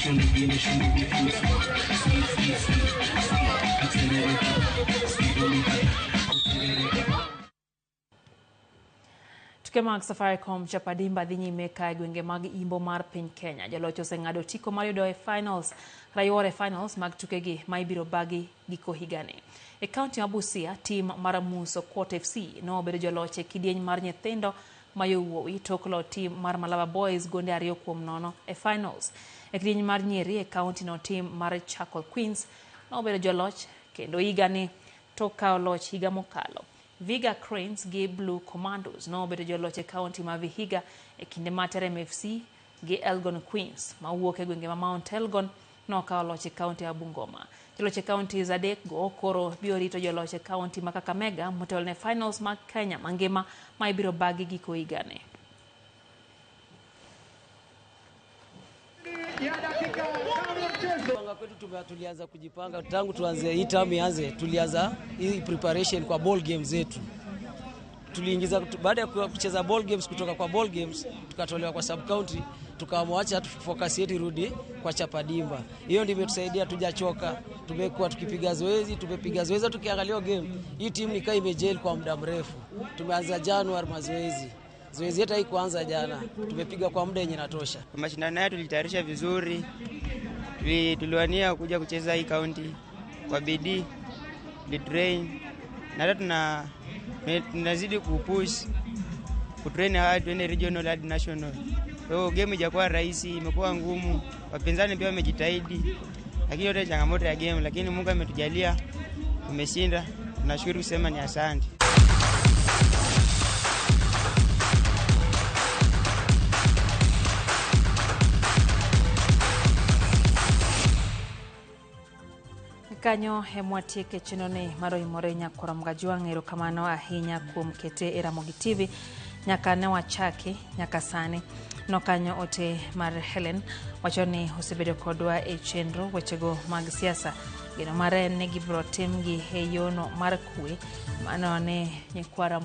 Tuke mag Safaricom Chapadimba dhi nyime ka e gwenge mag imbo mar piny Kenya. Joloch oseng'ado otiko mar yudo e finals rayuore finals mag tukegi ma ibiro bagi giko higani. E kaunti ma Busia, tim mar Muso Court FC nobedo joloch e kidieny mar nyithindo ma yowuowi tok lo tim mar Malaba Boys gonde 2-0 e finals. E kidieny mar nyiri e kaunti no, tim mar Charcoal Queens nobedo joloch kendo higani tok kawo loch higa mokalo. Viga Cranes gi Blue Commandos nobedo joloch e kaunti ma Vihiga e kinde ma Terem FC gi Elgon Queens mawuok e gwenge ma Mount Elgon nokawo loch e kaunti ma Bungoma. Joloch e kauntis adek go koro biro rito joloch e kaunti ma Kakamega motelo ne finals mag Kenya mangima ma ibiro bagi giko higani. Kwetu tulianza kujipanga tangu tuanze hii term ianze, tulianza hii preparation kwa ball games zetu. Tuliingiza baada ya kucheza ball games, kutoka kwa ball games tukatolewa kwa sub county, tukaamua focus yetu irudi kwa Chapadimba. Hiyo ndio imetusaidia, tujachoka. Tumekuwa tukipiga zoezi, tumepiga zoezi tukiangalia game. Hii timu ni kama imegel kwa muda mrefu. Tumeanza January mazoezi. Zoezi yetu haikuanza jana. Tumepiga kwa muda yenye natosha. Kwa mashindano yetu tulitayarisha vizuri. Tuliwania kuja kucheza hii county kwa bidii, tulitrain na hata tunazidi kupush kutrain hard tuende regional hadi national. Kwa hiyo game haijakuwa rahisi, imekuwa ngumu, wapinzani pia wamejitahidi, lakini yote changamoto ya game, lakini Mungu ametujalia tumeshinda. Tunashukuru kusema ni asante. Kanyo emwatieke chenro ni mar Oimore Nyakwar Mgajwang'. Erokamano ahinya kuom kete e Ramogi TV nyaka ne wachaki nyaka sani. Nokanyo ote mar Helen wacho ni osebedo kodwa e chenro wechego mag siasa. Geno mare en ni gibiro timgi e yono mar kwe. Mano ne nyikwara.